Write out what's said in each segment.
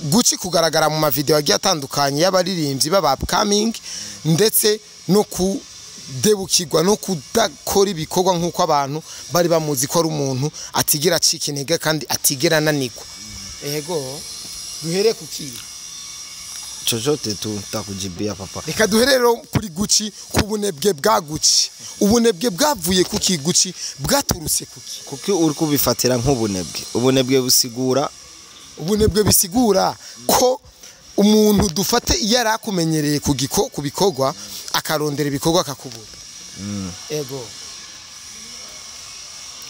Gucci kugaragara mu mavideo agiye atandukanye y'abaririmbyi baba upcoming, ndetse no kudebukirwa no kudakora ibikorwa nk'uko abantu bari bamuzi ko ari umuntu atigera acika intege kandi atigera ananirwa. Ego, duhere kuki? Chochote tu nitakujibia, papa. Reka duhere rero kuri Gucci, ku bunebwe bwa Gucci. Ubunebwe bwavuye kuki, Gucci? Bwaturutse kuki? Kuki uri kubifatira nk'ubunebwe? Ubunebwe busigura? Ubunebwe bisigura ko umuntu, dufate, iyo yari akumenyereye ku bikorwa, akarondera ibikorwa akakubura. Ego.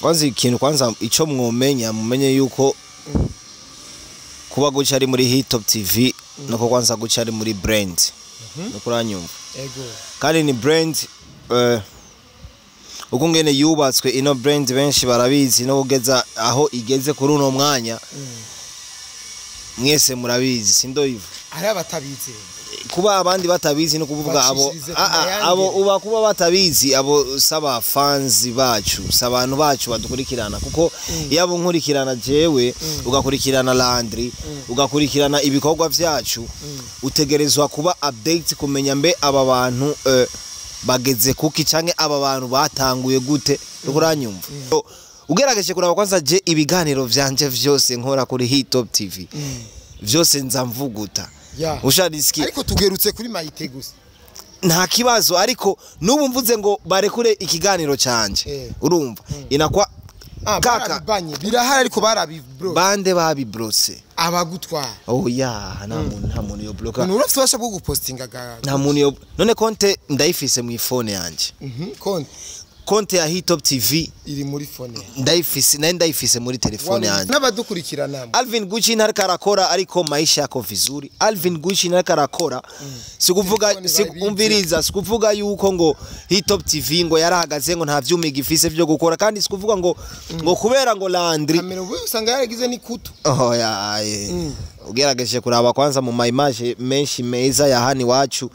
Kwanza ikintu, kwanza ico mwomenya, mumenye yuko kuba Gucci ari muri Hit Top TV nuko kwanza Gucci ari muri brand, nuko uranyumva? Ego. Kandi ni brand, uko ngene yubatswe ino brand benshi barabizi, no kugeza aho igeze kuri uno mwanya mwese murabizi, sindoyiva. Hari abatabizi. Kuba abandi batabizi no kuvuga abo Bacishirize ku mayange. Abo uba kuba batabizi, abo saba fans bacu, sabantu bacu badukurikirana, kuko iyo abo nkurikirana jewe, ugakurikirana Landry, ugakurikirana ibikorwa vyacu, utegerezwa kuba update, kumenya mbe aba bantu bageze kuki, canke aba bantu batanguye gute, uranyumva? So, ugerageje kuraba kwanza je ibiganiro vyanje vyose nkora kuri Hit Top TV vyose nza mvuguta. Ushanisikia? Ariko tugerutse kuri mayite gusa. Nta kibazo, ariko n'ubu mvuze ngo barekure ikiganiro canje, urumva inakuwa Ah, kaka. Barabibanye, birahari, ariko barabibro. Bande babibrose? Abagutwara. Oya, nta muntu yo bloka. Umuntu urafite ububasha bwo gupostinga ga? Nta muntu yo. None konte ndayifise mu ifone yanje. Konti? Konte ya Hitop TV. Iri muri phone? Ndayifise, nayo ndayifise muri telefone yanje. N'abadukurikirana. Alvin Gucci ntariko arakora, ariko maisha yako vizuri. Alvin Gucci ntariko arakora, sikuvuga Telefone bayibitse. Umviriza, sikuvuga yuko ngo Hitop TV ngo yarahagaze, ngo nta vyuma igifise vyo gukora, kandi sikuvuga ngo kubera ngo Landry Kamera ubu usanga yaragize n'ikutu. Oh ya, ugerageje kuraba kwanza mu ma image menshi meza ya hani wacu,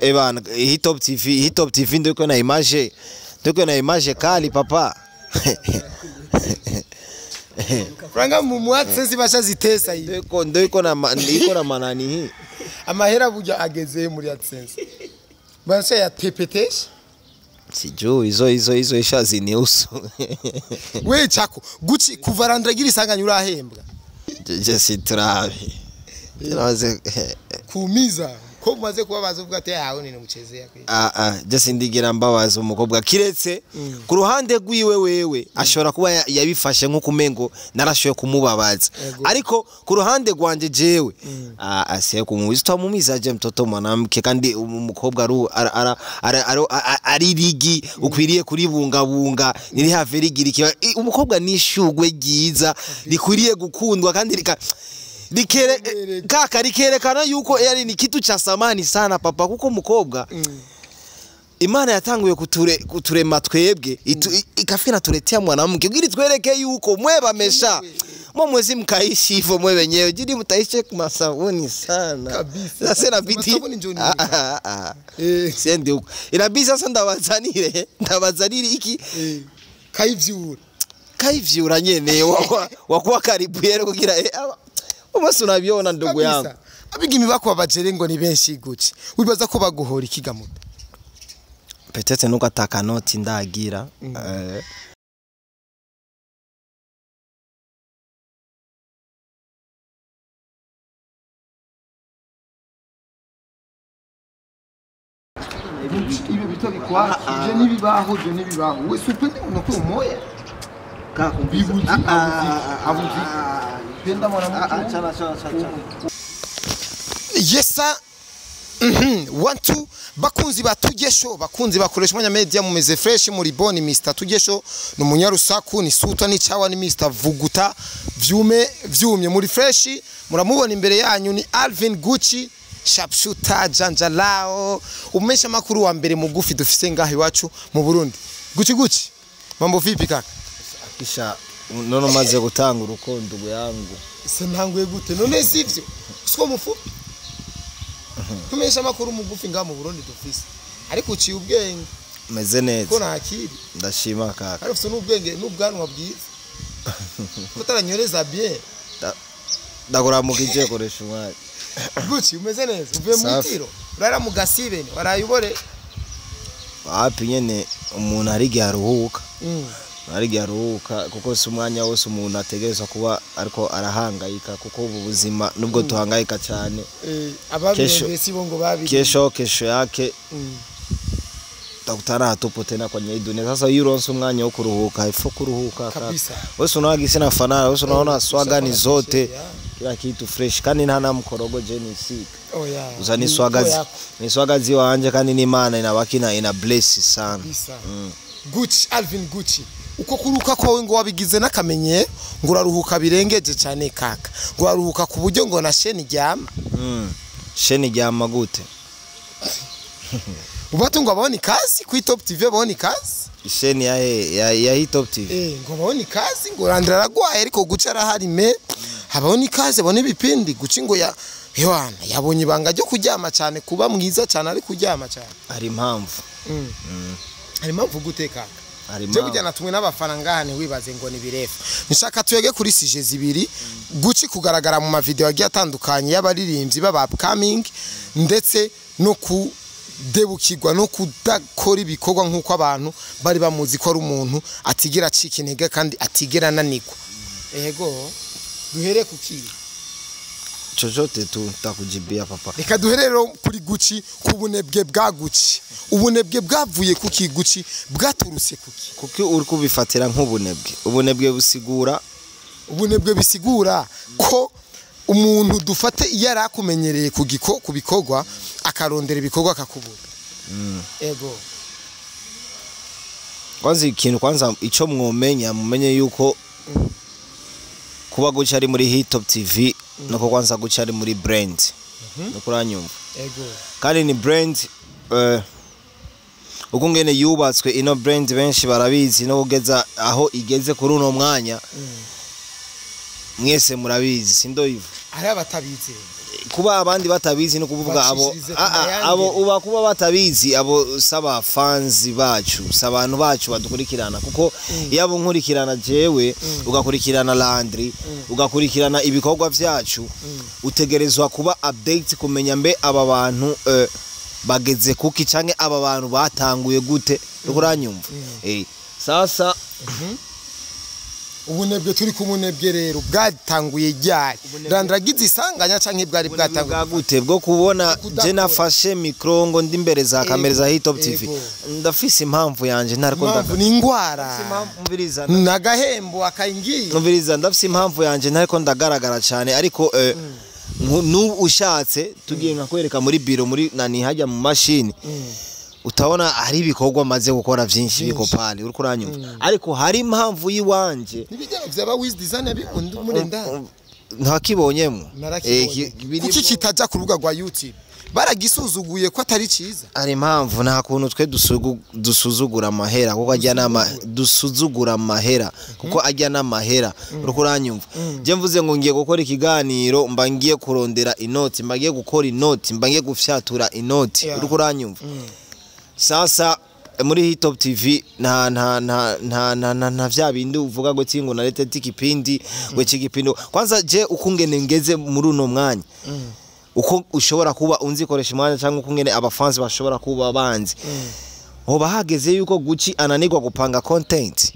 ebana, Hitop TV, Hitop TV ndiko na image, ndiko na image kali, papa. Franga mu mwatse basha zitesa iyi. Ndiko na manani hii. Amahera burya ageze muri AdSense basha ya tepetesha. Sijui, izo ishazi ni uso. We chako Gucci, kuva Landry isanganya, urahembwa? Je siturabe. Turaze. Kumiza ko mumaze kubabaza, uvuga ati yawe ni muchezea kwe? Ah ah, je sindigira mbabaza umukobwa, kiretse ku ruhande rwiwe wewe ashobora kuba yabifashe nko kumengo narashoye kumubabaza. Ariko ku ruhande rwanje jewe, ah ah, siye kumuwiza, utamumiza je mtoto mwanamke, kandi umukobwa ari rigi ukwiriye kuribungabunga, niri have rigira ikiba. Umukobwa ni ishugwe ryiza rikwiriye gukundwa kandi rika rikere kaka rikerekana yuko yani ni kitu cha samani sana, papa, kuko umukobwa Imana yatanguye kuturema twebwe, ikafika natuletea mwanamke ili twereke yuko mwe bamesha mwe mwezi mkaishi hivyo mwe wenyewe jidi mtaishi masabuni sana. Kabisa. Sasa inabidi Masabuni njo nini? Ah, ah, ah. Siendi huko, inabidi sasa ndabazanire iki? Kayivyura. Kaivyura nyene wakuwa karibu yero kugira umunsi unabiona, ndugu yangu. Kabisa. Abigimi bakubabaje ngo ni benshi, Gucci, wibaza ko baguhora ikigamuta? Peut-être nuko atakanoti ndagira. Ibyo bito bikwa ivyo nibibaho, ivyo nibibaho. We supende unakuwa umoya bibuzi abuzi penda mwanamke. Chana chana chana. Yesa. One two, bakunzi ba Tugesho, bakunzi bakoresha umwanya media, mumeze fresh muri boni. Mr Tugesho ni umunyarusaku, ni suta, ni chawa, ni Mr Vuguta vyume vyumye muri fresh. Muramubona imbere yanyu ni Alvin Gucci Sharpshooter Janjalao, umesha makuru wa mbere mugufi dufise ngaho iwacu mu Burundi. Gucci, Gucci, mambo vipi kaka? Kisha none umaze gutanga urukundo, ndugu yangu. Se ntanguye gute none? Sivyo, siko mufupi tumesha makuru mugufi ngaho mu Burundi dufise, ariko uciye ubwenge. Meze neza. Ko ntakiri. Ndashima kaka. Ari ufite n'ubwenge n'ubwanwa bwiza, kutaranyoreza bien. Ndakuramukije koresha umwanya. Gucci, umeze neza? Uvuye mu Safi. itiro, urara mu gasibene, warayubore. Wapi, nyene umuntu hari igihe aruhuka. Hari igihe aruhuka, kuko si umwanya wose umuntu ategerezwa kuba ariko arahangayika, kuko ubu buzima nubwo tuhangayika cyane, Ababirondeye si bo ngo babi. Kesho yake utakutana hatupo tena kwenye hii dunia. Sasa hiyo uronse umwanya wo kuruhuka, ifo kuruhuka kaka. Kabisa. Wewe unaona gisi nafanana, wewe unaona swaga ni zote, Yeah. kila kitu fresh, kandi nta na mkorogo je nisika. Oh yeah. Uza ni Ni swaga mito yako. ni swaga ziwanje, kandi n'Imana inabaki na ina bless sana. Kabisa. Gucci, Alvin Gucci. Uko kuruka kwawe ngo wabigize n'akamenyero, ngo uraruhuka birengeje cyane kaka. Ngo uraruhuka ku buryo ngo na sheni ryama. Sheni ryama gute? Ubatu ngo abone kazi kuri Top TV, abone kazi. Sheni ya Hit Top TV. Ngo abone kazi, ngo Randra aragwaye ariko Gucci arahari, me abone kazi, abone ibipindi. Gucci ngo ya Yohana yabonye ibanga ryo kuryama cyane, kuba mwiza cyane ari kuryama cyane. Hari impamvu. Hari impamvu gute kaka? Hari Je impamvu. burya natumwe n'abafana ngaha, ntiwibaze ngo ni birefu. Nshaka tuyege kuri sujets zibiri: Gucci kugaragara mu mavideo agiye atandukanye y'abaririmbyi b'aba upcoming, ndetse no kudebukirwa no kudakora ibikorwa nk'uko abantu bari bamuzi ko ari umuntu atigera acika intege kandi atigera ananirwa. Ego, duhere ku kiyi? Chochote tu nitakujibia, papa. Reka duhere rero kuri Gucci, ku bunebwe bwa Gucci. Ubunebwe bwavuye kuki, Gucci? Bwaturutse kuki? Kuki uri kubifatira nk'ubunebwe? Ubunebwe busigura? Ubunebwe bisigura ko umuntu, dufate, iyo yari akumenyereye ku bikorwa, akarondera ibikorwa akakubura. Ego. Kwanza ikintu, kwanza ico mwomenya, mumenye yuko kuba Gucci ari muri Hit Top TV nuko kwanza Gucci ari muri brand, nuko uranyumva? Ego. Kandi ni brand, uko ngene yubatswe ino brand benshi barabizi, no kugeza aho igeze kuri uno mwanya mwese murabizi, sindoyivu. Hari abatabizi. Kuba abandi batabizi no kuvuga abo Bacishirize ku ah, ah, mayangere. abo uba kuba batabizi, abo saba fans bacu, saba abantu bacu badukurikirana, kuko iyo abo nkurikirana jewe, ugakurikirana Landry, ugakurikirana ibikorwa vyacu, utegerezwa kuba update, kumenya mbe aba bantu bageze kuki, canke aba bantu batanguye gute, uriko uranyumva? Sasa Ubunebwe, turi ku bunebwe rero, bwatanguye ryari? Randragize isanganya canke bwari bwatanguye? Bwa gute? Bwo kubona Kudakora. je nafashe micro ngo ndi imbere za kamera za Hit Top TV? Ego. Ndafise impamvu yanje, ntariko Impamvu ni ingwara? Umviriza. Nagahembo akayingiye. Umviriza, ndafise impamvu yanje, ntariko ndagaragara cyane, ariko n'ubu ushatse tugiye nkakwereka muri biro, muri nani hajya mu mashini, utabona hari ibikorwa maze gukora byinshi bikopale, uriko uranyumva? Ariko hari impamvu yiwanje. N'ibijyanye vyaba Wiz Design abikunda muri ndani. Ntakibonyemo. Narakibonye. Kuki kitaja ku rubuga rwa YouTube? Baragisuzuguye ko atari ciza? Hari impamvu. Nta kuntu twe dusuzugura amahera, kuko ajya nama dusuzugura amahera, kuko ajya n'amahera, uriko uranyumva? Je mvuze ngo ngiye gukora ikiganiro, mba ngiye kurondera inoti, mba ngiye gukora inoti, mba ngiye gufyatura inoti. Uriko uranyumva? Sasa muri Hit Top TV nta vya bindi uvuga ngo tingo narete tikipindi ngo ikipindi. Kwanza je ukungene ngeze muri uno mwanya, uko ushobora kuba unzikoresha umwanya, cyangwa ukungene abafansi bashobora kuba banzi, hoba hageze yuko Gucci ananirwa gupanga content.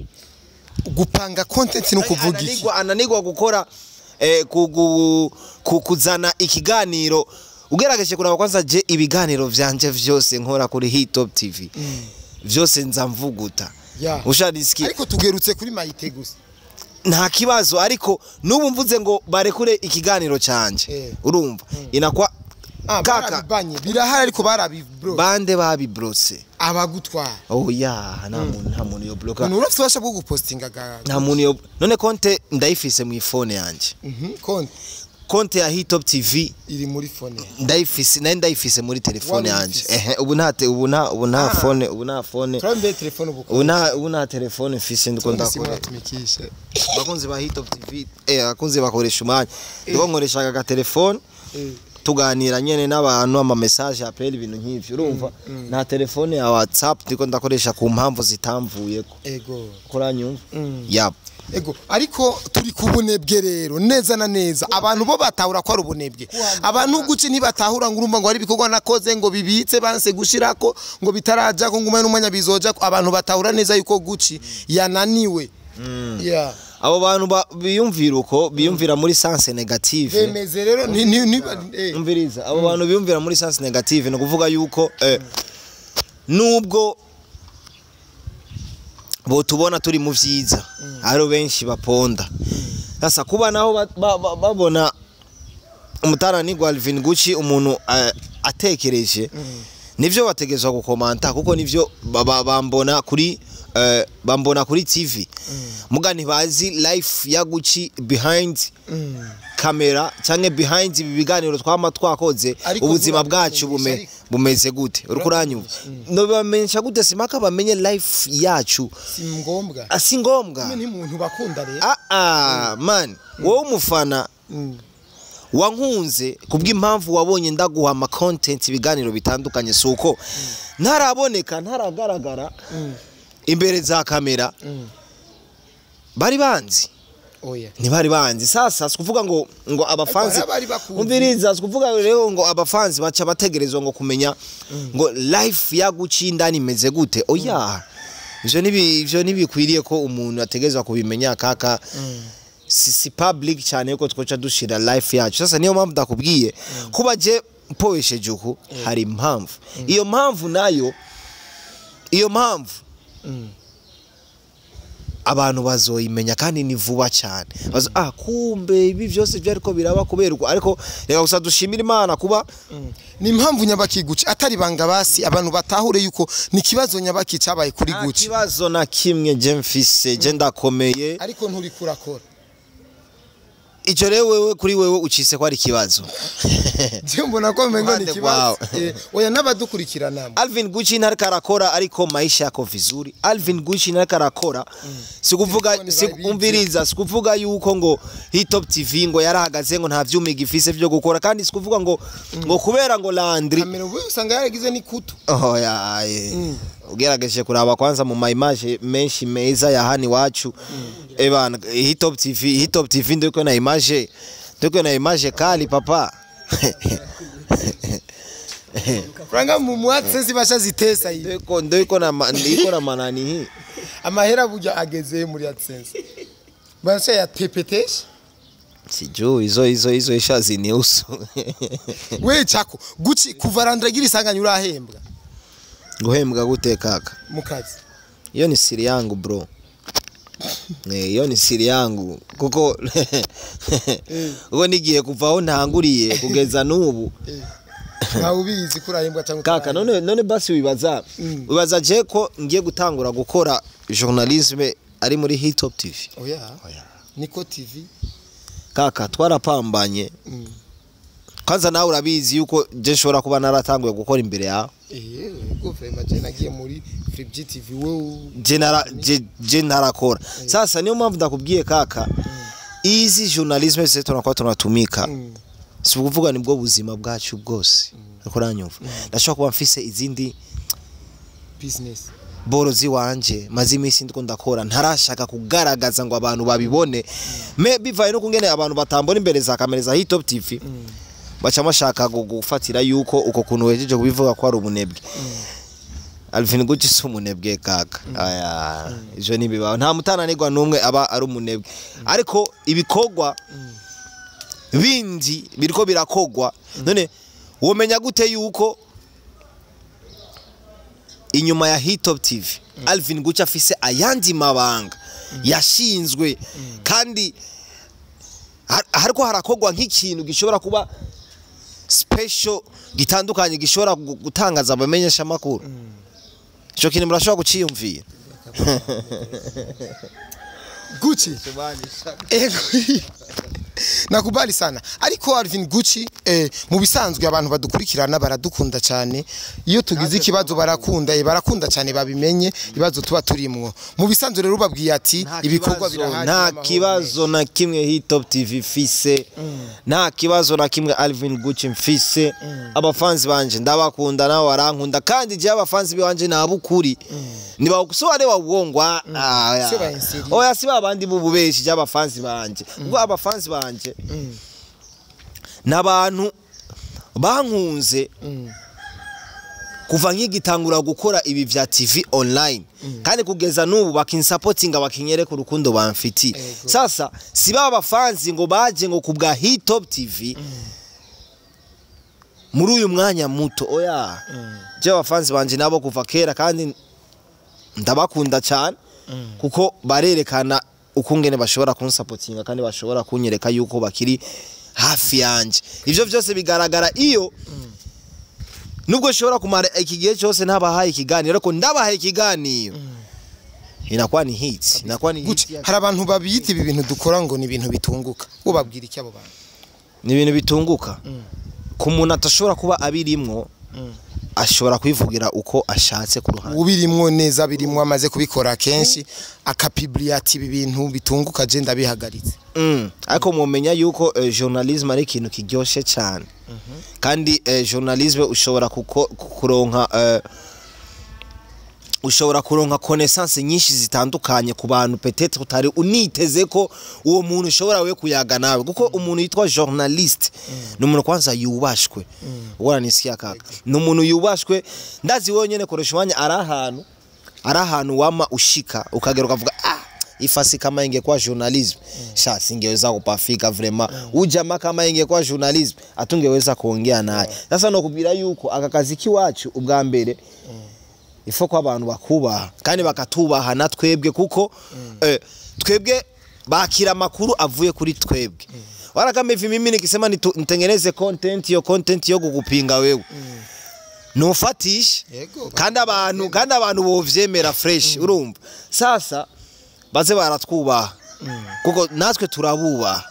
Gupanga content ni ukuvuga iki? Ananirwa gukora kuzana ikiganiro. Ugerageje kuraba, kwanza je ibiganiro vyanje vyose nkora kuri Hit Top TV vyose nza mvuguta. Ushanisikia? Ariko tugerutse kuri mayite gusa. Nta kibazo, ariko n'ubu mvuze ngo barekure ikiganiro canje, urumva inakuwa Ah, kaka. Barabibanye, birahari ariko barabibro. Bande babibrose? Abagutwara. Oh ya, nta muntu yo bloka. Umuntu urafite ububasha bwo gupostinga ga? Nta muntu yo. None konte ndayifise mu ifone yanje. Konti? Konte ya Hit Top TV. Iri muri phone? Ndayifise, nayo ndayifise muri telefone Wari yanje. uyifise? Ehe, ubu nta Ah. phone, ubu nta phone. Turambe telefone ubu. Ubu nta telefone mfise, ndiko ndakora. Tumikishe. Bakunzi ba Hit Top TV, abakunzi bakoresha umwanya, ndiko nkoresha aka telefone, tuganira nyene n'abantu, ama message, appel, ibintu nk'ivyo, urumva? Nta telefone ya WhatsApp ndiko ndakoresha ku mpamvu zitamvuyeko. Ego. Kuranyumva? Yap. Ego, ariko turi ku bunebwe rero neza na neza. Abantu bo batahura ko ari ubunebwe. Abantu Gucci ntibatahura ngo urumva ngo hari ibikorwa nakoze ngo bibitse banse gushirako ngo bitaraja ko ngumane n'umwanya bizoja ko. Abantu batahura neza yuko Gucci yananiwe. Yeah. Abo bantu biyumvira uko biyumvira muri sens négative. Bemeze rero ni. Umviriza, abo bantu biyumvira muri sens négative, ni ukuvuga yuko nubwo botubona turi mu vyiza, hariho benshi baponda. Sasa kuba naho babona umutananirwa Alvin Gucci, umuntu atekereje, nivyo bategezwa gukomanta, kuko nivyo bambona kuri TV, muga ntibazi life ya Gucci behind kamera canke behind ibi biganiro twama twakoze. Ariko ubuzima vuba bwacu bamenyesha ariko. Bumeze gute? Uriko uranyumva? No bamenyesha gute? Simaka bamenye life yacu. Si ngombwa. Ah, si ngombwa. Ni muntu bakunda rero. Ah ah, man, wowe umufana wankunze kubw'impamvu wabonye ndaguha ama content, ibiganiro bitandukanye, suko ntaraboneka, ntaragaragara imbere za kamera, bari banzi? Oya. Ntibari banzi. Sasa sikuvuga ngo abafanzi Ariko hari abari bakuzi. Umviriza, sikuvuga rero ngo abafanzi baca bategerezwa ngo kumenya ngo life ya Gucci indani imeze gute. Oya, ivyo ntibikwiriye ko umuntu ategerezwa kubimenya, kaka. Si public cyane yuko twoca dushira life yacu. Sasa niyo mpamvu ndakubwiye, kuba je mpoesheje uku hari impamvu. Iyo mpamvu nayo, iyo mpamvu abantu bazoyimenya, kandi ni vuba cyane. Ah, kumbe ibi byose byariko biraba kubera uko. Ariko reka gusa dushimire Imana kuba Ni impamvu nyabaki, Gucci, atari banga basi abantu batahure yuko ni kibazo nyabaki cyabaye kuri Nta Gucci? kibazo na kimwe je mfise, je ndakomeye. Ariko nturi kurakora. Icyo rero wewe, kuri wewe ucise ko ari ikibazo. Je mbona ko mengo ni Ruhande kibazo. rwawe. Oya, n'abadukurikirana. Alvin Gucci ntariko arakora, ariko maisha yako vizuri. Alvin Gucci ntariko arakora, sikuvuga Telefone babibye. Umviriza, sikuvuga yuko ngo Hitop TV ngo yarahagaze, ngo nta vyuma igifise vyo gukora, kandi sikuvuga ngo kubera ngo Landry Kamera ubu usanga yaragize n'ikutu. Oh ya, ugerageje kuraba kwanza mu ma image menshi meza ya hani wacu, ebana, Hitop TV, Hitop TV ndiko na image, ndiko na image kali, papa. Franga mu AdSense basha zitesa iyi. Ndiko na manani hii. Amahera burya ageze muri AdSense basha ya tepetesha. Sijui, izo isha zinihusu. We chako Gucci, kuva randragira isanganya urahembwa? Guhembwa gute, kaka? Mu kazi. Hiyo ni siri yangu, bro. Hiyo ni siri yangu, kuko nigiye kuva aho ntanguriye kugeza n'ubu. Ntawe ubizi ko urahembwa cyangwa Kaka, none basi wibaza wibaza je ko ngiye gutangura gukora journalisme ari muri Hitop TV? Oya, Niko TV. Kaka, twarapambanye. Kwanza nawe urabizi yuko je nshobora kuba naratanguye gukora imbere yawe. Go vraiment, je nagiye muri Free TV wowe. Je narakora. Sasa niyo mpamvu ndakubwiye, kaka, izi journalisme zose tunakuwa tunatumika, si ukuvuga nibwo buzima bwacu bwose. Ariko uranyumva, ndashobora kuba mfise izindi business boro ziwanje maze iminsi ndiko ndakora, ntarashaka kugaragaza ngo abantu babibone. Me bivaye no kungene abantu batambona imbere za kamera za Hitop TV, baca bashaka gufatira yuko uko kuntu wejeje kubivuga ko ari ubunebwe. Alvin Gucci si umunebwe, kaka. Aya, ivyo ntibibaho. Nta mutananirwa n'umwe aba ari umunebwe, ariko ibikorwa bindi biriko birakogwa. None womenya gute yuko inyuma ya Hitop TV Alvin Gucci afise ayandi mabanga yashinzwe, kandi hariko harakogwa nk'ikintu gishobora kuba special, gitandukanye, gishobora gutangaza abamenyesha makuru? Ico kintu murashobora kuciyumvira? Gucci. Ego. Nakubali sana. Ariko Alvin Gucci, mu bisanzwe abantu badukurikirana baradukunda cyane. Iyo tugize ikibazo barakunda, barakunda cyane babimenye ibibazo tuba turimwo. Mu bisanzwe rero ubabwiye ati ibikorwa birahari. Nta n'amahoro. Kibazo na kimwe Hitop TV mfise, nta kibazo na kimwe Alvin Gucci mfise. Abafanzi banje ndabakunda, nabo barankunda, kandi je abafanzi banje nabukuri niba so wale wa uongo. Sio ba inseri. Oya, si ba ba bandi b'ububeshi by'abafansi banje, ubwo abafansi banje n'abantu bankunze kuva nkigitangura gukora ibi vya TV online, kandi kugeza n'ubu bakinsapotinga, bakinyereka urukundo bamfitiye. Sasa si ba bafansi ngo baje ngo kubwa Hit Top TV muri uyu mwanya muto, oya. Je abafansi banje nabo kuva kera, kandi ndabakunda cyane, kuko barerekana ukungene bashobora kunsapotinga kandi bashobora kunyereka yuko bakiri hafi yanje. Ivyo vyose bigaragara iyo nubwo nshobora kumara iki gihe cyose ntabahaye ikiganiro, ariko ndabahaye ikiganiro inakuwa ni hit, inakuwa ni hit. Guca hari abantu babiyita ibi bintu dukora ngo ni ibintu bitunguka, ubabwira iki abo bantu? Ni ibintu bitunguka ku muntu atashobora kuba abirimwo, ashobora kwivugira uko ashatse ku ruhande. Ubirimwo neza, birimwo, amaze kubikora kenshi, akapibliya ati ibi bintu bitunguka je ndabihagaritse. Ariko mumenya yuko journalisme ari ikintu kiryoshe cyane, kandi journalisme ushobora kuronka ushobora kuronka connaissance nyinshi zitandukanye ku bantu peut-être utari uniteze ko uwo muntu ushobora we kuyaga nawe, kuko umuntu yitwa journaliste ni umuntu kwanza yubashwe. Ubona nisikia kaka, ni umuntu yubashwe. Ndazi wewe nyene koresha umwanya ari ahantu wama ushika ukagera ukavuga: "Ah, ifasi kama ingekuwa journalism sha singeweza kupafika vraiment. Ujamaa kama ingekuwa journalism atungeweza kuongea naye." Sasa nokubwira yuko aka kazi kiwacu ubwa mbere ifo ko abantu bakubaha kandi bakatubaha na twebwe, kuko twebwe bakira amakuru avuye kuri twebwe. Wala kama hivi mimi nikisema nitengeneze content, yo content yo kukupinga wewe nufatishe kandi abantu bovyemera fresh. Urumva sasa baze baratwubaha kuko natwe turabubaha.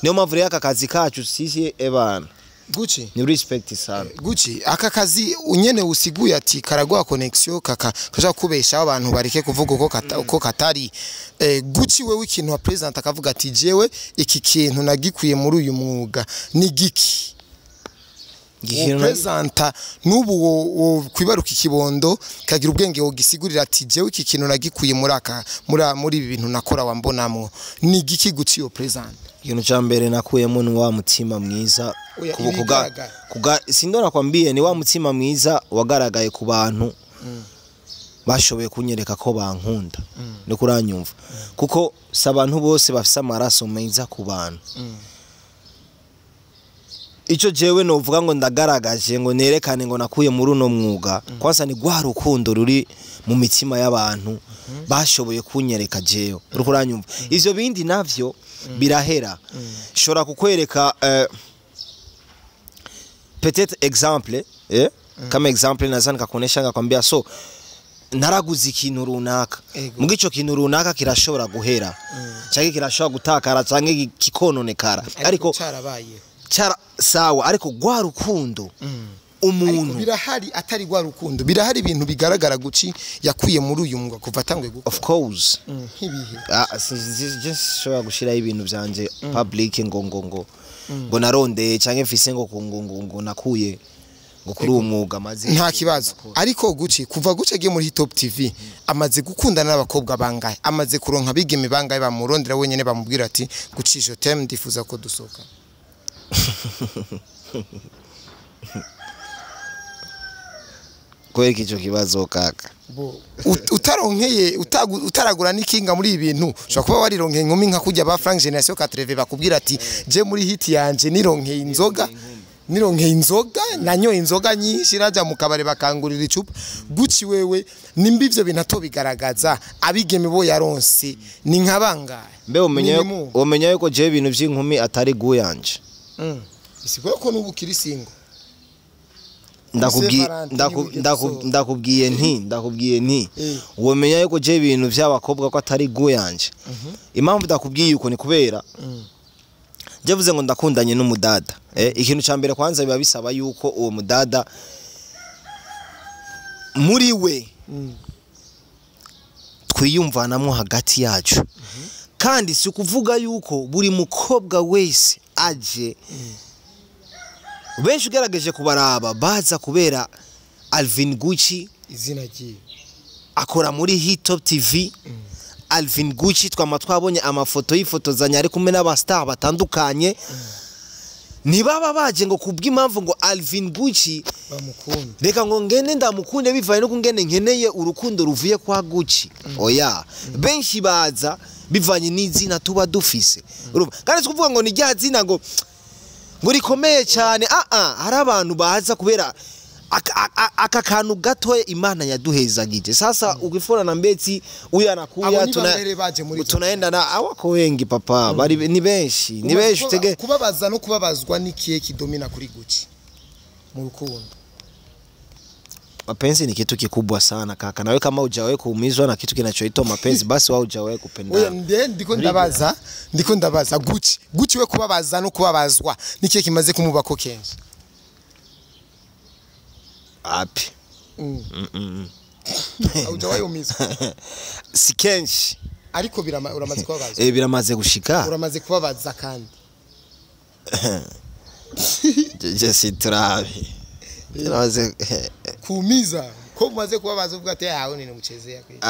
Niyo mpamvu rero aka kazi kacu sisi ebana Gucci ni respect sana. Gucci, aka kazi unyene usiguye ati karaguha connection, kaka kaja kubeshaho abantu bareke kuvuga uko katari. Gucci, wewe ikintu wa president akavuga ati jewe iki kintu nagikuye muri uyu mwuga ni giki? Presenta n'ubu wo kwibaruka ikibondo kagira ubwenge wogisigurira ati jewe iki kintu nagikuye muri aka muri ibi bintu nakora wambonamwo ni giki, Gucci yo president? Ikintu ca mbere nakuyemo ni wa mutima mwiza. Oya, ibigaragara. Sindo nakwambie, ni wa mutima mwiza wagaragaye ku bantu bashoboye kunyereka ko bankunda, ni kuranyumva, kuko si abantu bose bafise amaraso meza ku bantu. Ico jewe novuga ngo ndagaragaje ngo nerekane ngo nakuye muri uno mwuga, kwanza ni rwa rukundo ruri mu mitima y'abantu bashoboye kunyereka jewe, uriko uranyumva. Ivyo bindi navyo birahera. Shobora kukwereka peut-être exemple, kama exemple naweza nikakuonesha nikakwambia so naraguze ikintu runaka, muga ico kintu runaka kirashobora guhera canke kirashobora gutakara canke kikononekara, ariko carabayeho. Cara sawa, ariko rwa rukundo Ariko umuntu birahari, atari rwa rukundo, birahari ibintu bigaragara Gucci yakuye muri uyu mwuga kuva atanguye gukora. Of course. Nk'ibihe? Ah, je sinshobora gushiraho ibintu vyanje public ngo narondeye canke mfise ngo nakuye ngo kuri uwo mwuga maze. Nta kibazo. Ariko Gucci, kuva Gucci agiye muri Top TV, amaze gukundana n'abakobwa bangahe? Amaze kuronka abigeme bangahe bamurondera wenyene bamubwira ati Gucci, je t'aime, ndifuza ko dusohoka? Kubera ico kibazo kaka? Utaronkeye utaragura n'ikinga muri ibi bintu, ushobora kuba warironkeye inkumi nka kujya ba Frank Generation 80 bakubwira ati je muri hit yanje nironkeye inzoga, nanyoye inzoga nyinshi, raja mu kabare bakangurira icupa. Gucci, wewe nimba ivyo bintu atobigaragaza, abigeme bo yaronse ni nka bangahe? Mbe umenya Minimum. umenya yuko jewe ibintu vy'inkumi atari guyanje. Bisigura ko n'ubu ukiri single? Ndakubwiye Valentin wigeze usohoka. Ndakubwiye nti womenya yuko je ibintu vy'abakobwa ko atari guyanje. Impamvu ndakubwiye uko ni kubera je vuze ngo ndakundanye n'umudada, ikintu ca mbere kwanza biba bisaba yuko uwo mudada muri we twiyumvanamwo hagati yacu, kandi si ukuvuga yuko buri mukobwa wese aje. Benshi ugerageje kubaraba baza kubera Alvin Gucci izina ryiwe akora muri Hit Top TV. Alvin Gucci twama twabonye amafoto yifotozanya ari kumwe n'aba star batandukanye. Ntibaba baje ngo kubw'impamvu ngo Alvin Gucci bamukunda, reka ngo ngende ndamukunde bivaye no kungene nkeneye urukundo ruvuye kwa Gucci. Oya, benshi baza bivanye n'izina tuba dufise. Urumva, kandi si kuvuga ngo ni rya zina ngo rikomeye cyane. Hari abantu baza kubera aka kantu gatoya Imana yaduhezagije. Sasa ukifora na mbetsi uyu anakuya Abo ni bambere baje muri tunaenda na awako wengi papa, bari ni benshi, ni benshi tege. Kubabaza no kubabazwa ni kihe kidomina kuri Gucci mu rukundo? Mapenzi ni kitu kikubwa sana kaka. Nawe kama hujawahi kuumizwa na kitu kinachoitwa mapenzi, basi wao hujawahi Oya, kupendana. nde ndiko ndabaza Gucci we kubabaza no kubabazwa ni kihe kimaze kumubako kenshi? Api. Haujawahi umizwa? Si kenshi. Ariko uramaze kubabaza. Biramaze gushika. Uramaze kubabaza kandi. Je si turabe. Biramaze kuumiza. Ko umaze kubabaza uvuga ati yawe ni muchezea kweli.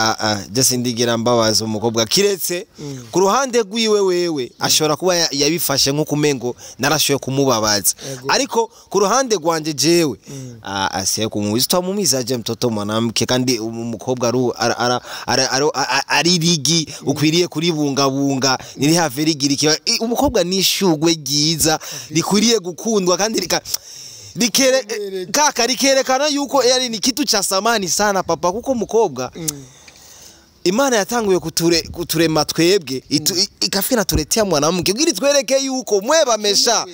Je sindigira mbabaza umukobwa kiretse ku ruhande rwiwe wewe ashobora kuba yabifashe nko kumengo narashoye kumubabaza. Ariko ku ruhande rwanje jewe asiye kumuwiza twamumiza je mtoto mwanamke kandi umukobwa ari rigi ukwiriye kuribungabunga niri have rigirikiwa. Umukobwa nishugwe ryiza rikwiriye gukundwa kandi rikere kaka rikerekana yuko yari ni kitu cha samani sana papa, kuko umukobwa Imana yatanguye kuturema twebwe ikafika natuletea mwanamke ili twereke yuko mweba mesha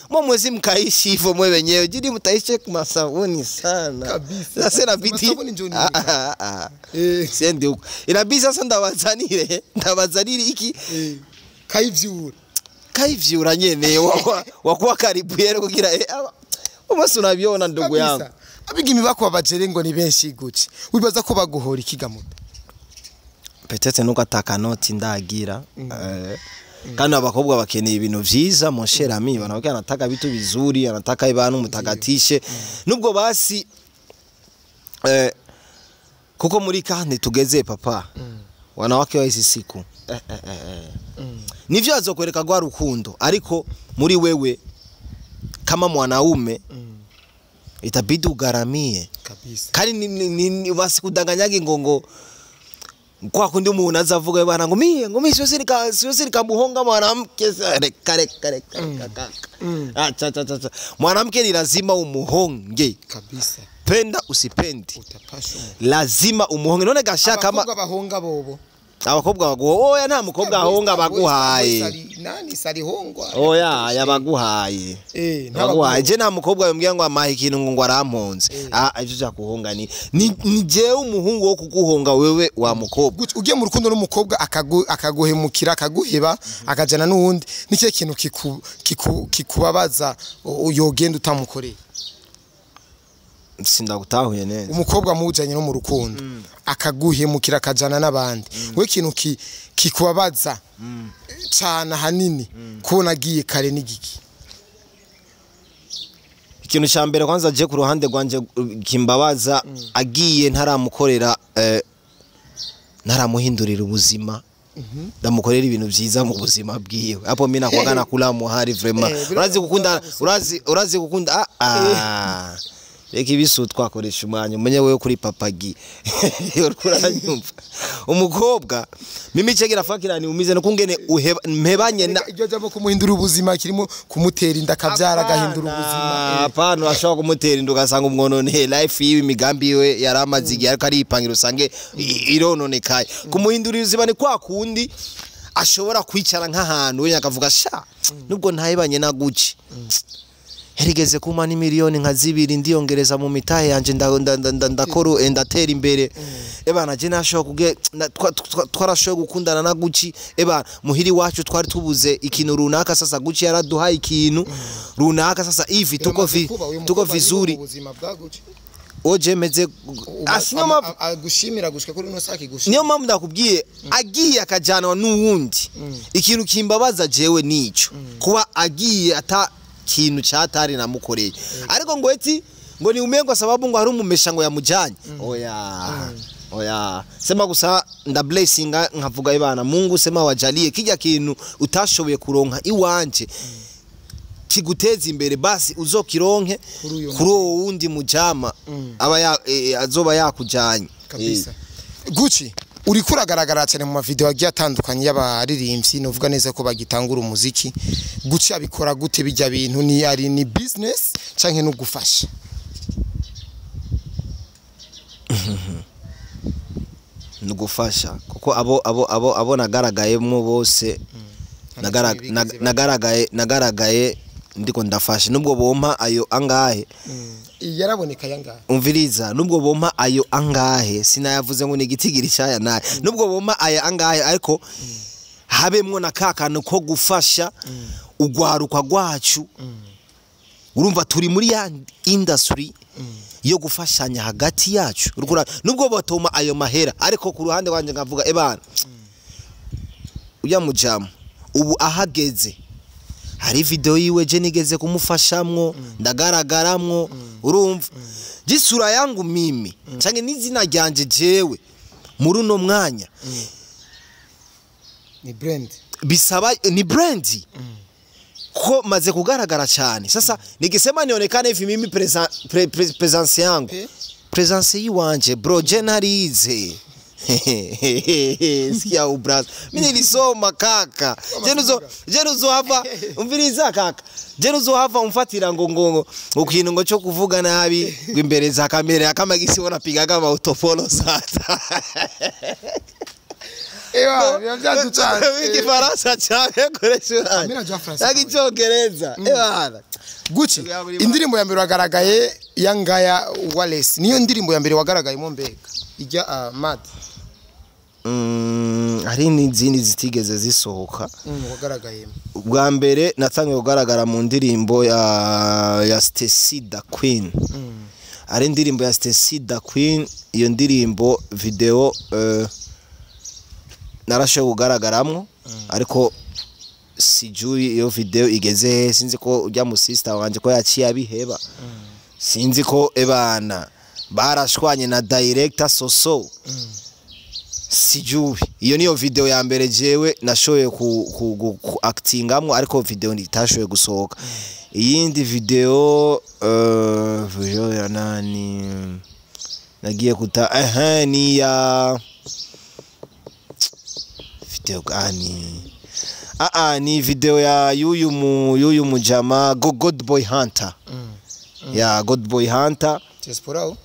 mwe mwezi mkaishi hivyo mwe wenyewe jidi mtaishi masabuni sana kabisa. Sasa inabidi Masabuni njoo nini? Siendi huko, inabidi sasa ndabazanire iki kayivyura kayivyura nyene wakuwa karibu yero kugira umunsi unabiona ndugu yangu. Abigimi bako babajere ngo ni benshi Gucci, wibaza ko baguhora ikigamuta? Peut-être nuko atakanoti ndagira. Kandi abakobwa bakeneye ibintu vyiza mon cher ami, wanawake anataka vitu vizuri, anataka ibanu mutakatishe. Nubwo basi kuko muri kandi tugeze papa, wanawake wa hizi siku nivyo azokwereka gwa rukundo, ariko muri wewe kama mwanaume itabidi ugaramie kabisa. Kandi ni basikudanganyage ngongo kwa kundi umuntu azavuga bana ngo miye ngo mimi siwezi nikamuhonga mwanamke. Reka kaka. Acha cha mwanamke ni lazima umuhonge kabisa, penda usipendi utapashwa lazima umuhonge. None gasha kama abakobwa bahonga bobo, abakobwa baguha oya, nta mukobwa ahonga baguhaye. Nani sarihongwa? Oya yabaguhaye. Baguhaye. Je nta mukobwa yombwira ngo amahe ikintu ngo aramponze. Ivyo cyakuhonga ni jewe umuhungu wo kuguhonga wewe wa mukobwa. Ugiye mu rukundo n'umukobwa akaguhemukira akaguheba akajana n'uwundi, ni kihe kintu kikubabaza yogenda utamukoreye? Sindagutahuye neza. Umukobwa mujanye no mu rukundo akaguhemukira akajana n'abandi, we kintu kikubabaza cyane hanini kubona agiye kare n'igiki? Ikintu cya mbere kwanza je ku ruhande rwanje kimbabaza, agiye ntaramukorera ntaramuhindurira ubuzima, ndamukorera ibintu vyiza mu buzima bwiwe. Hapo mimi nakwaga nakula muhari vraiment. Urazi gukunda, urazi gukunda reka ibisu twakoresha umwanya umenye wewe kuri papagi. Uranyumva umukobwa mimi cegera fakira ni umize no kungene mpebanye na iryo jambo kumuhindura ubuzima kirimo kumutera inda kabyara agahindura ubuzima. Hapana, urashobora kumutera inda ugasanga umwonone life yiwe imigambi yiwe yaramaze igihe ariko aripangira usange irononekaye. Kumuhindura ubuzima ni kwa kundi ashobora kwicara nk'ahantu we akavuga sha nubwo ntayibanye na Gucci herigeze kuma ni miliyoni nka zibiri ndiyongereza mu mitahe yanje ndakora ndatera imbere. Ebana je nashoka kuge twarashoye gukundana na Gucci, eba muhiri wacu twari tubuze ikintu runaka, sasa Gucci yaraduhaye ikintu runaka, sasa hivi tuko vizuri. Oje meze asinyoma agushimira gushika kuri no saki gushimira. Niyo mpamvu ndakubwiye agiye akajanwa n'uwundi. Ikintu kimbabaza jewe nico kuba agiye ata kintu cyatari namukoreye. Ariko ngo eti ngo ni umengo sababu ngo hari umumesha ngo yamujanye. Oya. Oya, sema gusa nda blessinga, nkavuga ibana Mungu sema wajalie kijya kintu utashoboye kuronka iwanje kiguteza imbere, basi uzokironke Kuri uyo. Kuri uwo wundi mujama aba azoba yakujanye. Kabisa. Gucci, uriko uragaragara cyane mu mavideo agiye atandukanye y'abaririmbyi, novuga neza ko bagitangura umuziki. Gucci abikora gute bijya bintu? Ni ari ni business canke no gufasha? Ni ugufasha, kuko abo nagaragayemo bose nagaragaye ndiko ndafasha, nubwo bompa ayo angahe. Yaraboneka yangahe? Umviriza, nubwo bompa ayo angahe, sinayavuze ngo ni igitigiri cyaya naye, nubwo bompa aya angahe, ariko habemwo na ka kantu ko gufasha ugwaruka rwacu. Urumva turi muri ya industry yo gufashanya hagati yacu. Nubwo batoma ayo mahera, ariko ku ruhande rwanje nkavuga ebana ujya mujamu ubu ahageze, hari video yiwe je nigeze kumufashamwo, ndagaragaramwo. Urumva jisura yangu mimi canke n'izina ryanje jewe muri uno mwanya Ni brand. Bisaba ni brand ko maze kugaragara cyane. Sasa nikisema nionekane hivi mimi presence yangu, presence yiwanje, bro, je narize. Sikia ubras, mimi nilisoma kaka. Je nuzohava, umviriza kaka, je nuzohava umfatira ngo ngo ngo cyo kuvuga nabi ngo imbere za kamera kama gisi wanapiga kama autopolo sasa. Ewa, biba byaducanze. Igifaransa cyane koresha. Mimi najua Faransa. Icyongereza ebana. Gucci, indirimbo ya mbere wagaragaye ya Ngaya Wallace, niyo ndirimbo ya mbere wagaragayemo mbega ijya mad? Hari n'izindi zitigeze zisohoka. Wagaragayemo. Ubwa mbere natangiye kugaragara mu ndirimbo ya Stacy da Queen. Ari indirimbo ya Stacy da Queen, iyo ndirimbo video narashoboye kugaragaramwo, ariko sijui iyo video igeze he. Sinzi ko ujya mu sister wanje ko yaciye abiheba, sinzi ko ebana barashwanye na director Soso, sijui. Iyo niyo video ya mbere jewe nashoboye ku actingamwo, ariko video ntitashoboye gusohoka. Iyindi video video ya nani nagiye kuta ehe ni ya video gani? Ni video ya yuyu mujama Good Boy Hunter. Ya Good Boy Hunter. Diaspora o?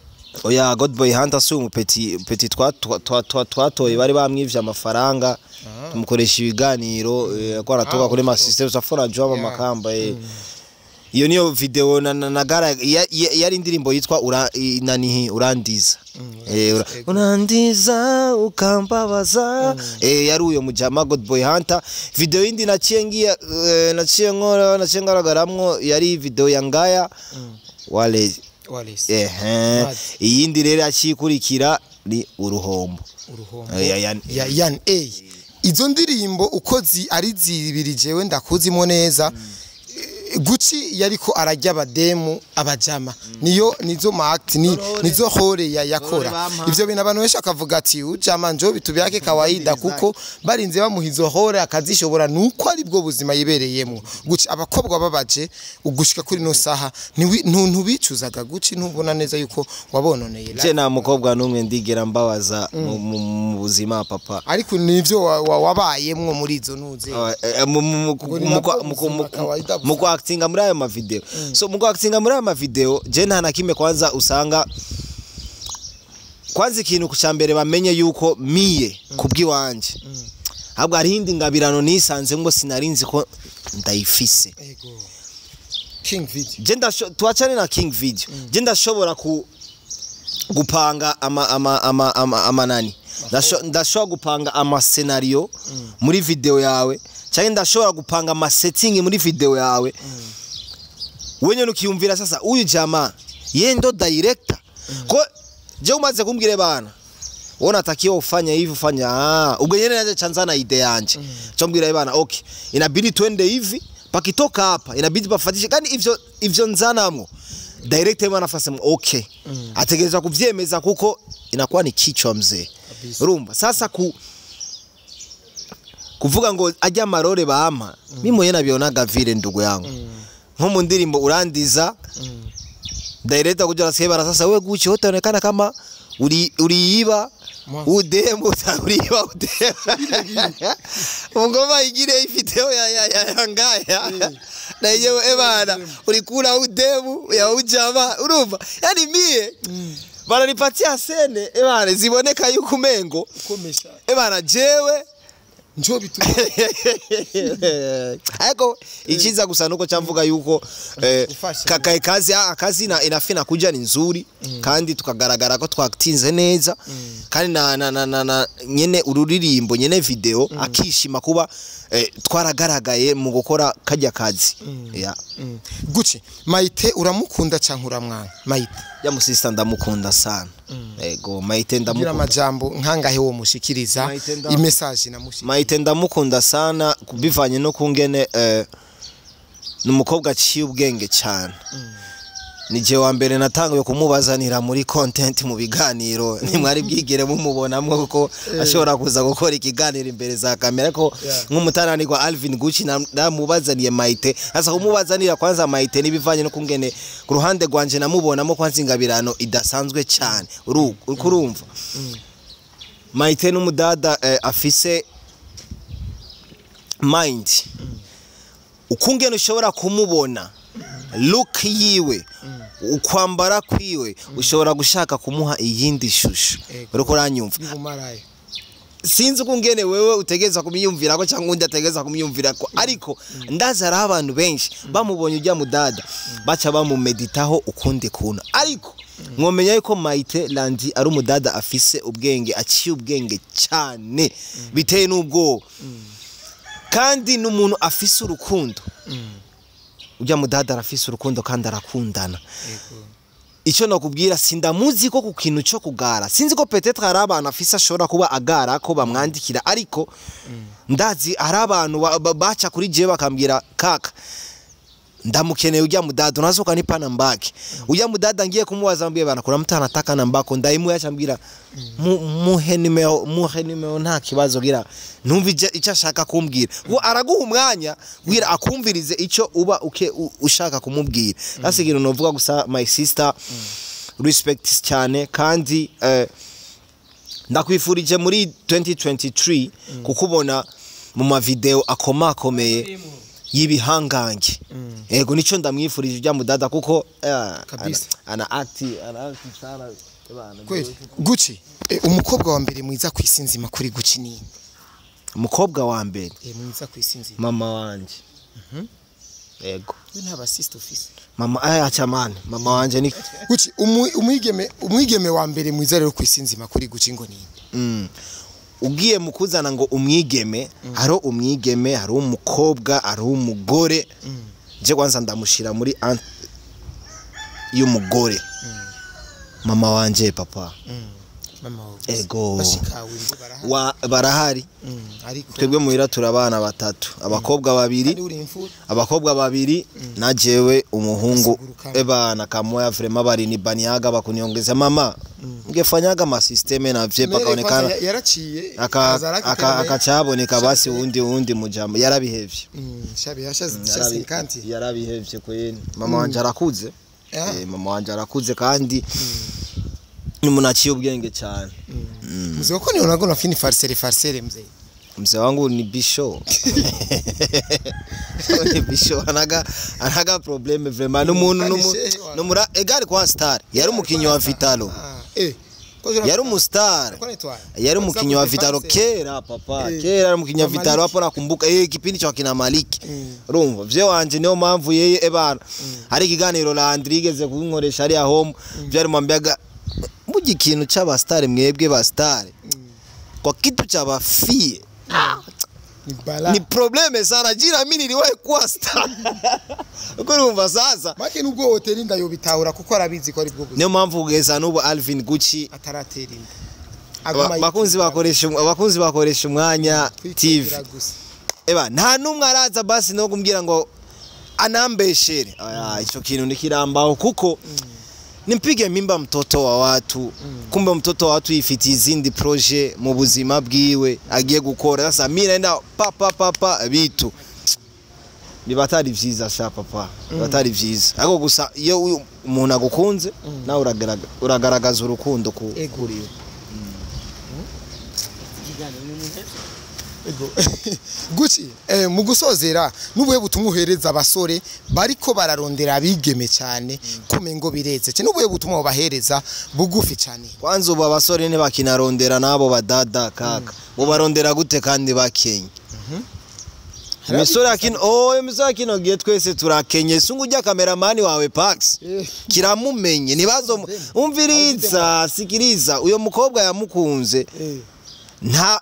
Oya, God Boy Hunter si umupeti petit twatoye bari bamwivye amafaranga, tumukoresha ibiganiro ko aratoka kuri ma system safora job makamba. Iyo niyo video na nagara yari indirimbo yitwa nanihi urandiza. Urandiza ukambabaza. Yari uyo mujama God Boy Hunter. Video yindi naciye ngiya naciye nkora naciye ngaragaramwo yari video ya Ngaya Wale. Wallace. Iyindi rero acikurikira ni uruhombo. Uruhombo. Ya ya Yan A. Izo ndirimbo uko ari zibiri jewe ndakuzimo neza. Gucci yariko arajya abademu abajama, niyo nizo ma act ni nizo hore ya yakora ivyo bintu. Abantu benshi akavuga ati ujama njo bitubyake kawaida, kuko barinze bamuha izo hore akazishobora nuko ari bwo buzima yibereyemo. Gucci, abakobwa babaje ugushika kuri no saha ntubicuzaga? Gucci, ntubona neza yuko wabononeye? Je nta mukobwa n'umwe ndigera mbabaza mu buzima, papa. Ariko nivyo wabayemwo muri izo ntuze. Mu Ngo ni nabwo buzima kawaida mu kuactinga muri ayo mavideo, so mu kuactinga muri ayo mavideo je nta na kimwe. Kwanza usanga kwanza ikintu cya mbere bamenye yuko miye kubw'iwanje ahubwo hari indi ngabirano nisanze ngo sinarinzi ko ndayifise. Ego. King Video. Je tuachane na King Video. Je ndashobora ku gupanga ama ama ama ama ama nani, ndashobora gupanga ama scenario muri video yawe, cyangwa ndashobora gupanga ama setting muri video yawe wenye ukiyumvira sasa uyu jamaa ye ndo director. Ko je umaze kumbwire bana wewe unatakiwa ufanye hivi, ufanya ubwo nyene naje chanzana idea yanje, chombwira bana okay, inabidi twende hivi, pakitoka hapa inabidi pafatishe. Kandi ivyo nzanamwo Directeur wanafase okay, ategerezwa kuvyemeza kuko inakuwa ni kichwa mzee. Urumva sasa kuvuga ngo ajya amarore bampa, mimi mwenyewe nabionaga vile ndugu yangu, nko mu ndirimbo urandiza, director kuja raseba, sasa wewe Gucci utaonekana kama uliiba udemu, uliiba udemu ngoma igire ifiteo ya ngaya na yewe ebana ulikula udemu ya ujama. Urumva yani mie bananipatia scène ebana ziboneka yuko umengo Komesha. Ebana jewe Njo bitu. Ariko ikiza gusa nuko chamvuga yuko Ufashe. Kakae kazi akazi na inafina kuja ni nzuri, kandi tukagaragara ko twatinze neza, kandi na nyene ururirimbo, nyene video akishima kuba twaragaragaye mu gukora kajya kazi ya. Gucci, Maite uramukunda canke uramwanga Maite? Ya musista ndamukunda sana. Ego Maite Kugira ndamukunda. Amajambo nkangahe wo mushikiriza? Maite Imessage namushikiriza. Maite ndamukunda sana bivanye no kungene ni umukobwa aciye ubwenge cyane. Ni je wa mbere natanguye kumubazanira muri content mu biganiro, ntimwari bwigere mumubonamwo kuko ashobora kuza gukora ikiganiro imbere za kamera, ariko nk'umutananirwa Alvin Gucci namubazaniye Maite. Sasa kumubazanira kwanza Maite nibivanye no kungene ku ruhande rwanje namubonamo kwanza ingabirano idasanzwe cyane. Uriko urumva Maite n'umudada afise mind, ukungene ushobora kumubona, look yiwe, ukwambara kwiwe, ushobora gushaka kumuha iyindi shusho. Uriko uranyumva? Y'ubumaraya. Sinzi ukungene wewe utegeza kumiyumvirako cyangwa undi ategeza kumiyumvirako, ariko ndazi hariho abantu benshi bamubonye ujya mudada baca bamumeditaho ukundi kuntu. Ariko mwomenya yuko Maite Landi ari umudada afise ubwenge, aciye ubwenge cyane biteye n'ubwoba, kandi n'umuntu afise urukundo. Ujya mudada arafise urukundo kandi arakundana. Icyo nakubwira, sindamuzi ko ku kintu cyo kugara, sinzi ko peut-être hari abantu afise ashobora kuba agara ko bamwandikira, ariko ndazi hari abantu baca kuri jewe bakambwira: "Kaka, ndamukeneye ujya mudada, unaweza ukanipa nambake ujya mudada?" Ngiye kumubaza, mbwiye bana kuna mtu anataka nambako, ndayimuha, acambwira: "Muhe nimero, muhe nimero, nta kibazo." Gira numva icyo ashaka kumbwira, ngo araguha umwanya bwira akumvirize icyo uba ushaka kumubwira. Sasa ikintu novuga gusa, my sister, respect cyane, kandi ndakwifurije muri 2023 kukubona mu mavideo akomakomeye y'ibihangange. Ego, nico ndamwifurije ujya mudada kuko Kabisa. ana act sana bana. Kweli Gucci, umukobwa wa mbere mwiza ku isi nzima kuri Gucci ni? Umukobwa wa mbere? Mwiza ku isi nzima. Mama wanje, ego. We nta basista ufise? Mama aya chamani, mama wanje ni Gucci, umwigeme wa mbere mwiza rero ku isi nzima kuri Gucci ngo ni? Ugiye mu kuzana ngo umwigeme, hariho umwigeme, hariho umukobwa, hariho umugore. Je kwanza ndamushira muri y'umugore, mama wanje, papa. Mama wawe? Ego. Bashikawe ngo barahari? Wa barahari. Ariko Twebwe muhira turabana batatu, abakobwa babiri. Kandi uri imfura? Abakobwa babiri na jewe umuhungu. Kasiguru kamwe. Ebana kamoya vraiment bari ni baniaga bakuniongeza mama ngefanyaga masystème na vye Mere pakaonekana. Kwanza yaraciye aza Akacaboneka basi wundi mujambo yarabihevye. Shabi yashaze 50. Yarabihevye kwene, mama wanje arakuze. Mama wanje arakuze kandi ni umuntu aciye ubwenge cyane. Mzee wako ni unago nafini farsere farsere mzee. Mzee wangu ni bisho, ni bisho, anaga problème vraiment n'umuntu. Kandi shehe wa- Numura egari kwa star, yari umukinyi wa Vitalo. Ah, ko Yari umustar. Kwa nitwa. Yari umukinyi wa Vitalo kera, papa. Kera yari umukinyi wa Wa Vitalo. Maliki. Hapo nakumbuka kipindi cha kina Maliki. Urumva vye wanje, niyo mpamvu yeye ebana hari ikiganiro Landry igeze kunkoresha ari home, byari mwambiaga mujya ikintu c'aba star, mwebwe ba star kwa kitu cha bafie Ni bala. Ni problème sana. Jira mimi niliwahi kuwa star, uko urumva sasa. Make nubwo hoteli ndayobitahura kuko arabizi ko ari bwo buzima. Niyo mpamvu kugeza n'ubu Alvin Gucci Ataratera inda. Aguma bakunzi bakoresha umwanya TV kwikundira gusa. Eba nta numwe araza basi no kumbwira ngo Anambeshere. Ico kintu nikirambaho kuko nimpige mimba mtoto wa watu, kumbe mtoto wa watu yifitiye izindi projet mu buzima bwiwe agiye gukora. Sasa mimi naenda pa pa pa pa bitu biba atari vyiza sha papa, biba atari vyiza. Ariko gusa iyo umuntu agukunze, nawe uragaragaza urukundo Ego. kuri we. Ego. Gucci, mu gusozera, n'ubuhe butumwa uhereza abasore bariko bararondera abigeme cyane kumengo bireze cyane? N'ubuhe butumwa bahereza bugufi cyane? Kwanza ubu abasore ntibakinarondera n'abo badada kaka, bo barondera gute kandi bakenye? Imisore akino, oh, imisore akino gihe twese turakenye. Sungu ujya kameramani wawe Pax kiramumenye nibazo. Umviriza, sikiriza, uyo mukobwa yamukunze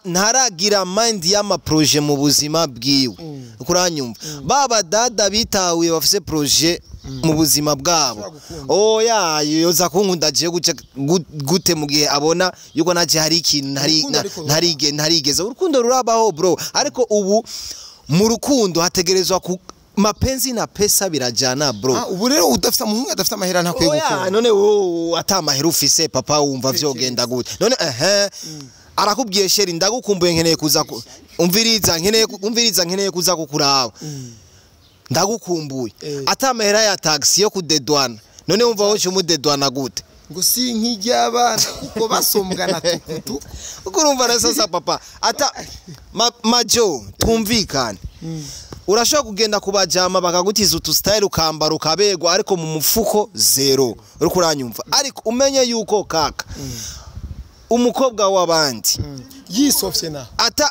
ntaragira mind y'ama projet mu buzima bwiwe. Kuranyumva, baba dada bitahuye bafise projet mu buzima bwabo. Ushobora gukunda. Oya, yoza kunkunda agiye gute mu gihe abona yuko naje hari ikintu ntari Urukundo ariko ntarigeze. Urukundo rurabaho bro, ariko ubu mu rukundo hategerezwa ku mapenzi na pesa birajana bro. Ah, ubu rero udafite umuhungu adafite amahera ntakwiye Oya, gukunda? none wowe atamahera ufise papa, wumva vyogenda gute none? Ehe, arakubwiye: "Chéri, ndagukumbuye, nkeneye kuza umviriza, nkeneye umviriza, nkeneye kuza kukuraba, ndagukumbuye." Atamahera ya taxi yo kudedwana, none wumva wowe umudedwana gute? Ngo si nk'iry'abana kuko basombwa na tukutuku. Uko urumva na sasa papa ata majo twumvikane, urashobora kugenda kubajama bakagutiza utu style ukambara ukabegwa, ariko mu mufuko zero. Uriko uranyumva? Ariko umenye yuko kaka umukobwa w'abandi yisofye na ata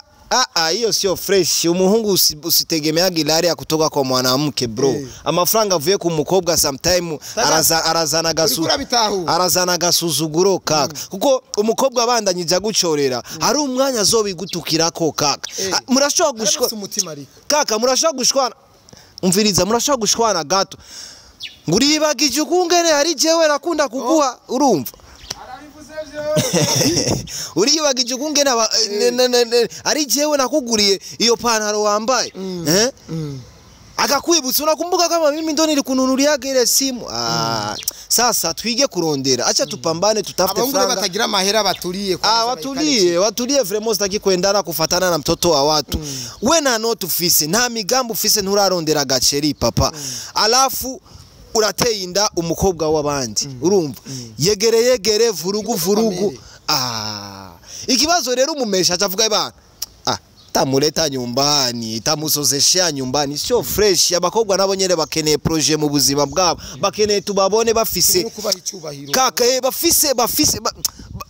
hiyo sio fresh. Umuhungu usitegemea gilari ya kutoka kwa mwanamke bro. Amafaranga avuye ku mukobwa sometime arazana gasu Uriko urabitahura. Arazana agasuzuguro kaka, kuko umukobwa abandanyije agucorera hari umwanya azobigutukirako kaka. Ah, murashobora gushwa Arabafise umutima ariko. Kaka, murashobora gushwana, umviriza, murashobora gushwana gato ngo uribagije ukungene hari jewe nakunda kuguha, urumva? Uriyibagije ukungene ari jewe nakuguriye iyo pantaro wambaye, eh? Akakwibutsa: "Unakumbuka kama mimi ndo nilikununuliaga ile simu?" Ah, sasa twige kurondera, acha tupambane, tutafute Abahungu rero franga. batagira amahera baturiye kwanza. Ah, watulie, watulie vraiment, sitaki kuendana kufatana na mtoto wa watu. We nta noti ufise, nta migambi ufise, nturarondera gaceri papa. Alafu urateye inda umukobwa w'abandi, urumva? Yegere yegere, vurugu vurugu. Kamere. Ah, ikibazo rero umumesha acavuga ibana, ah, tamuleta nyumbani, tamusozeshea nyumbani, sio fresh. Abakobwa nabo nyene bakeneye projet mu buzima bwabo, bakeneye tubabone bafise no kubaha icyubahiro. Kaka, bafise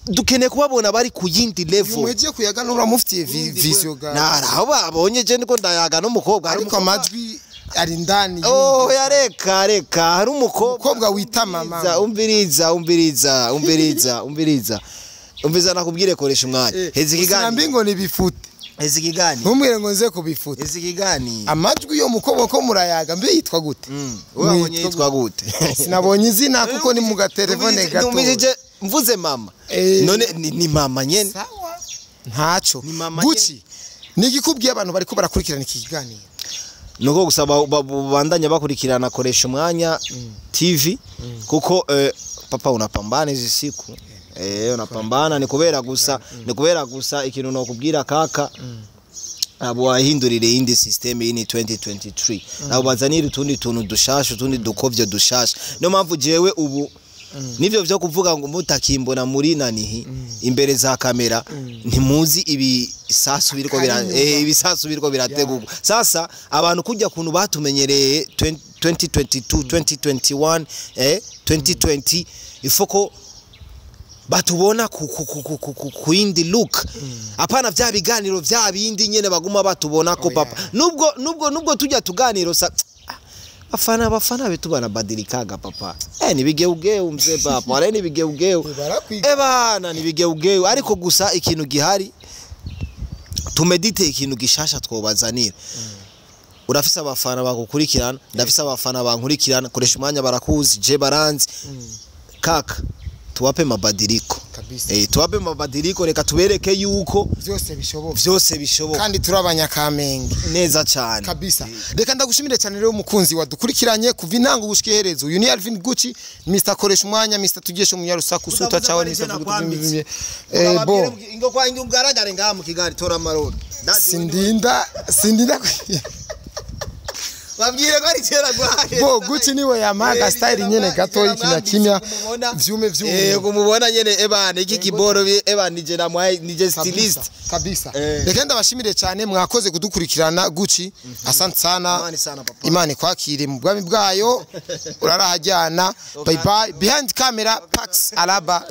dukeneye kubabona bari ku yindi Uyu level. muhegiye kuyaga nuramufitiye vision ga? Naraho babonye je ndiko ndayaga n'umukobwa, hari Ariko amajwi ari ndani. Oh ya, reka reka, hari umukobwa. Umukobwa wita mama. Umviriza, umviriza, umviriza, umviriza, umviriza, nakubwire, koresha umwanya. Heza Sinambi ikiganiro. ngo nibifute. Heza ikiganiro. Ntumbwire ngo nze kubifuta. Heza ikiganiro. Amajwi yo mukobwa ko murayaga mbe yitwa gute? Wowe wabonye yitwa gute? Sinabonye izina kuko ni mu gatelefone gato. Numvise mvuze mama. None ni mama nyene. Sawa, ntaco. Ni mama. Gucci, ni igikubwiye abantu bariko barakurikirana iki kiganiro? Nuko gusa babandanya bakurikirana Koresha Umwanya TV, kuko papa unapambana hizi siku, unapambana. Ni kubera gusa ikintu nokubwira kaka, abo wahindurire iyindi system. Iyi ni 2023, nabo bazanira utundi tuntu dushasha, utundi dukovyo dushasha. Niyo mpamvu jewe ubu nivyo vyo kuvuga ngo mutakimbona muri nanihi imbere za kamera, ntimuzi ibisasu biriko bira Akari inyuma. Ibisasu biriko birategurwa. Sasa abantu kujya kuntu batumenyereye 20 2022, 2021, 2020, ifoko batubona ku yindi look, apana vya biganiro vya bindi nyene baguma batubona ko Oh, yeah. papa, nubwo tujya tuganiro sa bafana betu banabadilikaga papa, ni bigeugeu mzee papa, wale ni bigeugeu. Barakwiga. Bana, ni bigeugeu. Ariko gusa ikintu gihari, tumedite ikintu gishasha twobazanira. Urafise abafana bagukurikirana, ndafise abafana bankurikirana. Koresha Umwanya barakuzi, je baranzi kaka, tuwape mabadiliko. Kabisa. Kabisa. Tuwape mabadiliko, reka tubereke yuko Byose bishoboka. Vyose bishoboka. Kandi turi abanyakamenge. Neza cyane. Kabisa. Reka ndagushimire cyane rero, umukunzi wadukurikiranye kuva intango gushika iherezo. Uyu ni Alvin Gucci, Mr Koresha Umwanya, Mr Tugesha, Umunyarusaku, Suta Cawa, Mr Vugutu. Bo Ingo kwa ingo ugaragare ngaha mu Kigali, tora amarori. Sindinda Babwire ko ari kera gwahe. Bo Gucci niwe yamaga style nyene gato kimya kimya, vyume vyume. Kumubona nyene, ebana, iki kiboro, ebana, nije namwaye, nije stylist. Kabisa. Reka ndabashimire cyane, mwakoze kudukurikirana. Gucci, asante sana. Amani sana, papa. Imana ikwakire mu bwami bwayo, urarahajyana. Bye bye. Behind camera, Pax Alaba.